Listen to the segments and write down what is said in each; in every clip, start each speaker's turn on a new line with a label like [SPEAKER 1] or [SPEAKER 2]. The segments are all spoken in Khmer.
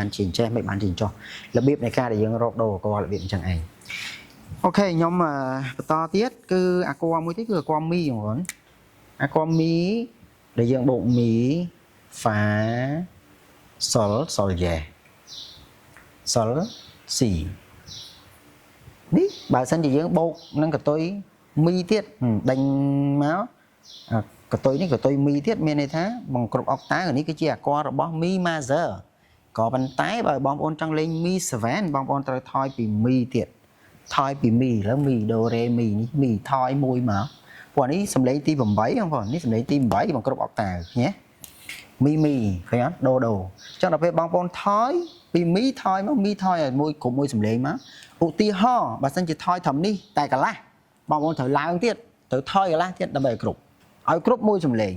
[SPEAKER 1] បានជាអញ្ចេះមិនបានជាអញ្ចោះរបៀបនៃការដែលយើងរកដូអាគរបៀបអញ្ចឹងឯង OK ខ្ញុំបន្តទៀតគឺអាគរមួយទៀតគឺអាគរមីបងប្អូនអាគរមីដែលយើងបូកមីហ្វាសុលសុលយ៉េសុលស៊ីនេះបើសិនជាយើងបូកនឹងកតុយមីទៀតដេញមកកតុយនេះកតុយមីទៀតមានន័យថាបង្គ្រប់អុកតាវនេះគឺជាអាគររបស់មី major ក៏ប៉ុន្តែបើបងប្អូនចង់លេងមី7បងប្អូនត្រូវថយពីមីទៀតថយពីមីឥឡូវមីដូរ៉េមីនេះមីថយមួយមកព្រោះនេះសំឡេងទី8បងប្អូននេះសំឡេងទី8បង្គ្រប់អុកតាវញ៉េមីមីឃើញអត់ដូដូអញ្ចឹងដល់ពេលបងប្អូនថយពីមីថយមកមីថយឲ្យមួយគ្រប់មួយសំឡេងមកឧទាហរណ៍បើសិនជាថយត្រឹមនេះតែកន្លះបងប្អូនត្រូវឡើងទៀតត្រូវថយកន្លះទៀតដើម្បីឲ្យគ្រប់ឲ្យគ្រប់មួយសំឡេង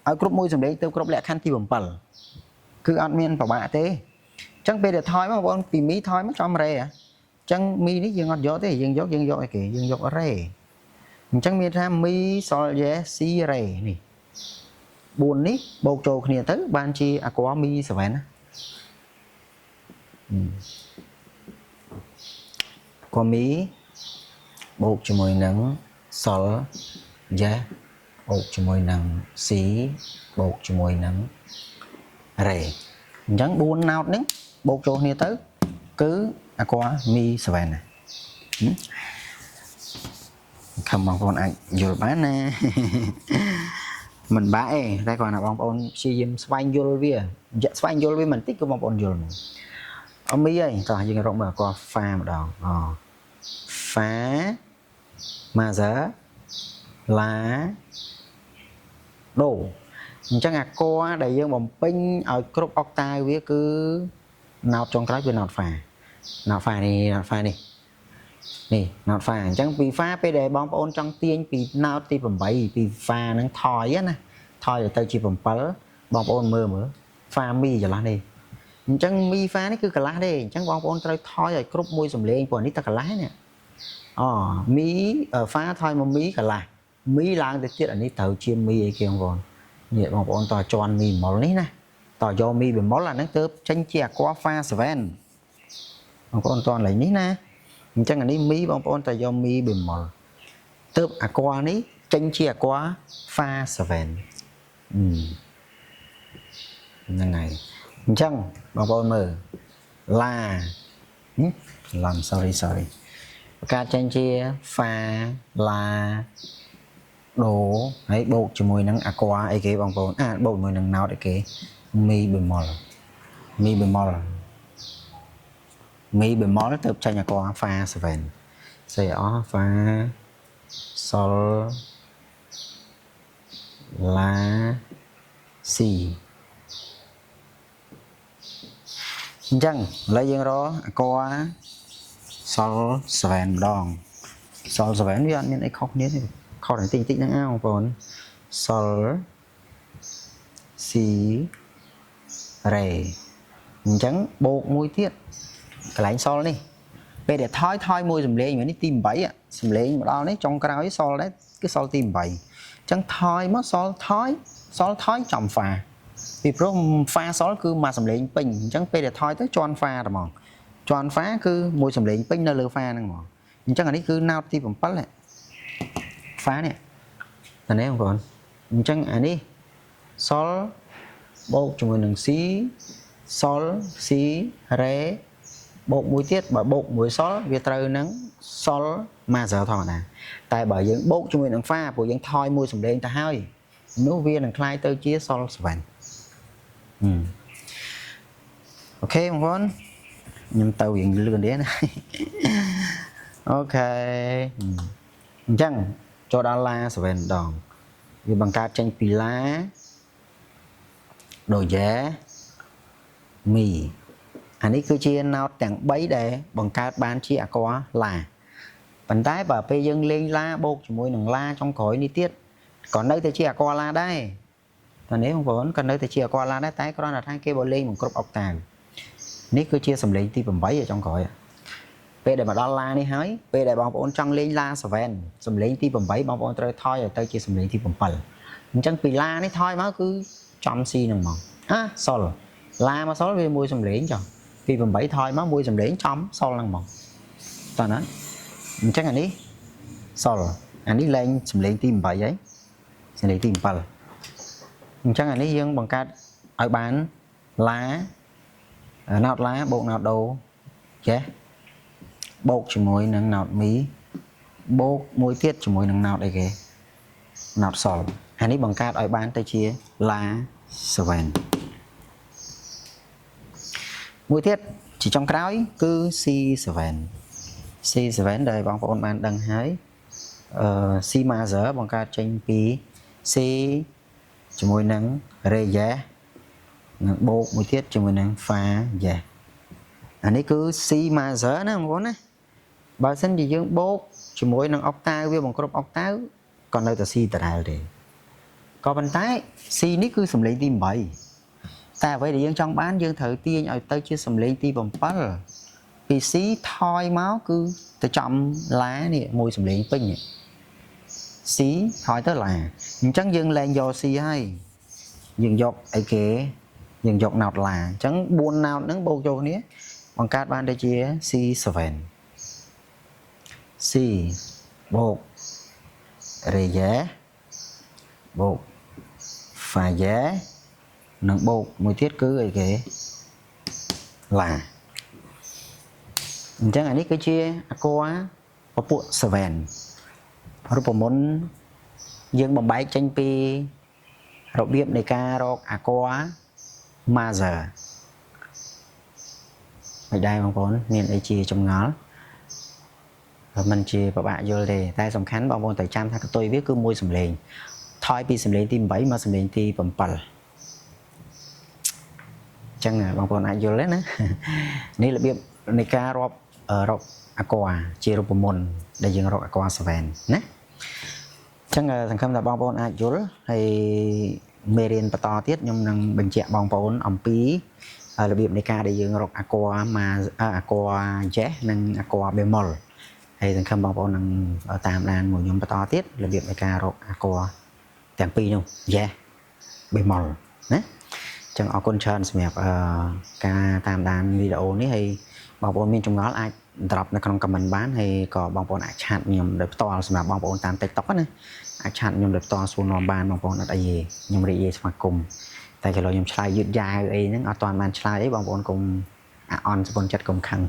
[SPEAKER 1] ឲ្យគ្រប់មួយសំឡេងទៅគ្រប់លក្ខខណ្ឌទី7គឺអត់មានប្របាក់ទេអញ្ចឹងពេលដែលថយមកបងប្អូនពីមីថយមកចំរ៉េអញ្ចឹងមីនេះយើងអត់យកទេយើងយកយើងយកអីគេយើងយករ៉េអញ្ចឹងមានថាមីសុលយ៉េស៊ីរ៉េនេះ4នេះបូកចូលគ្នាទៅបានជាអាគរមី7ណាគរមីបូកជាមួយនឹងសុលយ៉េបូកជាមួយនឹងស៊ីបូកជាមួយនឹងរ៉េអញ្ចឹង4ណោតនេះបូកចូលគ្នាទៅគឺអាគរមី7ណាខំបងប្អូនអាចយល់បានណាមិនបាក់ទេតែគ្រាន់តែបងប្អូនព្យាយាមស្វែងយល់វាស្វែងយល់វាបន្តិចគឺបងប្អូនយល់មកអមីហើយតោះយើងរកមើលអាគរហ្វាម្ដងអូហ្វាម៉ាហ្សាឡាដូអញ្ចឹងអាគរដែលយើងបំពេញឲ្យគ្រប់អុកតាវវាគឺណោតចុងក្រោយគឺណោតហ្វាណោតហ្វានេះណោតហ្វានេះនេះណោតហ្វាអញ្ចឹងពីហ្វាពេលដែលបងប្អូនចង់ទាញពីណោតទី8ពីហ្វានឹងថយណាថយទៅជា7បងប្អូនមើលមើលហ្វាមីចន្លោះនេះអញ្ចឹងមីហ្វានេះគឺកន្លះទេអញ្ចឹងបងប្អូនត្រូវថយឲ្យគ្រប់មួយសំឡេងព្រោះនេះតែកន្លះនេះអូមីហ្វាថយមកមីកន្លះមីឡើងទៅទៀតអានេះត្រូវជាមីអីគេបងប្អូននេះបងប្អូនតជន់មីម៉ុលនេះណាតយកមីបេម៉ុលអាហ្នឹងទៅចេញជាអាគរហ្វា7បងប្អូនតន់ឡើយនេះណាអញ្ចឹងអានេះមីបងប្អូនតយកមីបេម៉ុលទៅអាគរនេះចេញជាអាគរហ្វា7ហ្នឹងហើយអញ្ចឹងបងប្អូនមើលឡាឡាំ sorry sorry បង្កើតចេញជាហ្វាឡាដូហើយបូកជាមួយនឹងអាគរអីគេបងប្អូនអាបូកជាមួយនឹងណោតអីគេមីបេម៉ុលមីបេម៉ុលមីបេម៉ុលទៅចេញអាគរហ្វា7សេអស់ហ្វាសុលឡាស៊ីអញ្ចឹងឥឡូវយើងរកអាគរសុល7ម្ដងសុល7វាអត់មានអីខុសគ្នាទេខុសតែតិចតិចហ្នឹងឯងបងប្អូនសុលស៊ីរ៉េអញ្ចឹងបូកមួយទៀតកន្លែងសុលនេះពេលដែលថយថយមួយសំឡេងនេះទី8សំឡេងមកដល់នេះចុងក្រោយសុលដែរគឺសុលទី8អញ្ចឹងថយមកសុលថយសុលថយចំហ្វាពីព្រោះហ្វាសុលគឺមួយសំឡេងពេញអញ្ចឹងពេលដែលថយទៅជន់ហ្វាតែហ្មងជន់ហ្វាគឺមួយសំឡេងពេញនៅលើហ្វាហ្នឹងហ្មងអញ្ចឹងអានេះគឺណោតទី7ហ្វានេះតែនេះបងប្អូនអញ្ចឹងអានេះសុលបូកជាមួយនឹងស៊ីសុលស៊ីរ៉េបូកមួយទៀតបើបូកមួយសុលវាត្រូវនឹងសុលម៉ាហ្សឺធម្មតាតែបើយើងបូកជាមួយនឹងហ្វាព្រោះយើងថយមួយសំឡេងទៅហើយនោះវានឹងក្លាយទៅជាសុល7 OK បងប្អូនខ្ញុំទៅរៀងលឿនទេណា OK អញ្ចឹងចូលដល់ឡា7ម្ដងវាបង្កើតចេញពីឡាដូយ៉ែមីអានេះគឺជាណោតទាំង3ដែលបង្កើតបានជាអាគរឡាប៉ុន្តែបើពេលយើងលេងឡាបូកជាមួយនឹងឡាចុងក្រោយនេះទៀតក៏នៅតែជាអាគរឡាដែរតើនេះបងប្អូនក៏នៅតែជាអាគរឡាដែរតែគ្រាន់តែថាគេបើលេងមិនគ្រប់អុកតាវនេះគឺជាសំឡេងទី8ឯចុងក្រោយពេលដែលមកដល់ឡានេះហើយពេលដែលបងប្អូនចង់លេងឡា7សំឡេងទី8បងប្អូនត្រូវថយឲ្យទៅជាសំឡេងទី7អញ្ចឹងពីឡានេះថយមកគឺចំស៊ីនឹងហ្មងអាសុលឡាមកសុលវាមួយសំឡេងចុះ ពី8ថយមកមួយសំឡេងចំសុលហ្នឹងហ្មងតោះណាអញ្ចឹងអានេះសុលអានេះលែងសំឡេងទី8ហើយសំឡេងទី7អញ្ចឹងអានេះយើងបង្កើតឲ្យបានឡាណោតឡាបូកណោតដូចេះបូកជាមួយនឹងណោតមីបូកមួយទៀតជាមួយនឹងណោតអីគេណោតសុលអានេះបង្កើតឲ្យបានទៅជាឡា7មួយទៀតជាចុងក្រោយគឺ C7 C7 ដែលបងប្អូនបានដឹងហើយអឺ C major បង្កើតចេញពី C ជាមួយនឹង Ré dièse និងបូកមួយទៀតជាមួយនឹង Fa dièse អានេះគឺ C major ណាបងប្អូនណាបើសិនជាយើងបូកជាមួយនឹងអុកតាវវាបង្គ្រប់អុកតាវក៏នៅតែ C ដដែលទេក៏ប៉ុន្តែ C នេះគឺសំឡេងទី8តែអ្វីដែលយើងចង់បានយើងត្រូវទាញឲ្យទៅជាសំឡេងទី7ពី C ថយមកគឺទៅចំឡានេះមួយសំឡេងពេញនេះ C ថយទៅឡាអញ្ចឹងយើងលែងយក C ហើយយើងយកអីគេយើងយកណោតឡាអញ្ចឹង4ណោតហ្នឹងបូកចូលគ្នាបង្កើតបានទៅជា C7 C បូក Ré dièse បូក Fa dièse និងបូកមួយទៀតគឺអីគេឡាអញ្ចឹងអានេះគឺជាអាគ័រពពួក7រូបមន្តយើងបំបែកចេញពីរបៀបនៃការរកអាគ័រ major មិនដែរបងប្អូនមានអីជាចម្ងល់មិនជាពិបាកយល់ទេតែសំខាន់បងប្អូនត្រូវចាំថាកតុយវាគឺមួយសំឡេងថយពីសំឡេងទី8មកសំឡេងទី7អញ្ចឹងបងប្អូនអាចយល់ទេណានេះរបៀបនៃការរាប់រកអាគ័រជារូបមន្តដែលយើងរកអាគ័រ7ណាអញ្ចឹងសង្ឃឹមថាបងប្អូនអាចយល់ហើយមេរៀនបន្តទៀតខ្ញុំនឹងបញ្ជាក់បងប្អូនអំពីរបៀបនៃការដែលយើងរកអាគ័រមកអាគ័រ dièse និងអាគ័របេម៉ុលហើយសង្ឃឹមបងប្អូននឹងតាមដានមួយខ្ញុំបន្តទៀតរបៀបនៃការរកអាគ័រទាំងពីរនោះ dièse បេម៉ុលណាចឹងអរគុណច្រើនសម្រាប់ការតាមដានវីដេអូនេះហើយបងប្អូនមានចម្ងល់អាច drop នៅក្នុង comment បានហើយក៏បងប្អូនអាច chat ខ្ញុំដោយផ្ទាល់សម្រាប់បងប្អូនតាម TikTok ណាអាច chat ខ្ញុំដោយផ្ទាល់សួរនាំបានបងប្អូនអត់អីទេខ្ញុំរីករាយស្វាគមន៍តែគេលោខ្ញុំឆ្លើយយឺតយ៉ាវអីហ្នឹងអត់ទាន់បានឆ្លើយអីបងប្អូនកុំអាអន់ស្ពន់ចិត្តកុំខឹង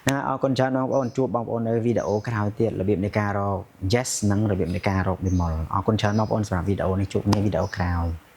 [SPEAKER 1] ណាអរគុណច្រើនបងប្អូនជួបបងប្អូននៅវីដេអូក្រោយទៀតរបៀបនៃការរក dièse និងរបៀបនៃការរក bémol អរគុណច្រើនបងប្អូនសម្រាប់វីដេអូនេះជួបគ្នាវីដេអូក្រោយ។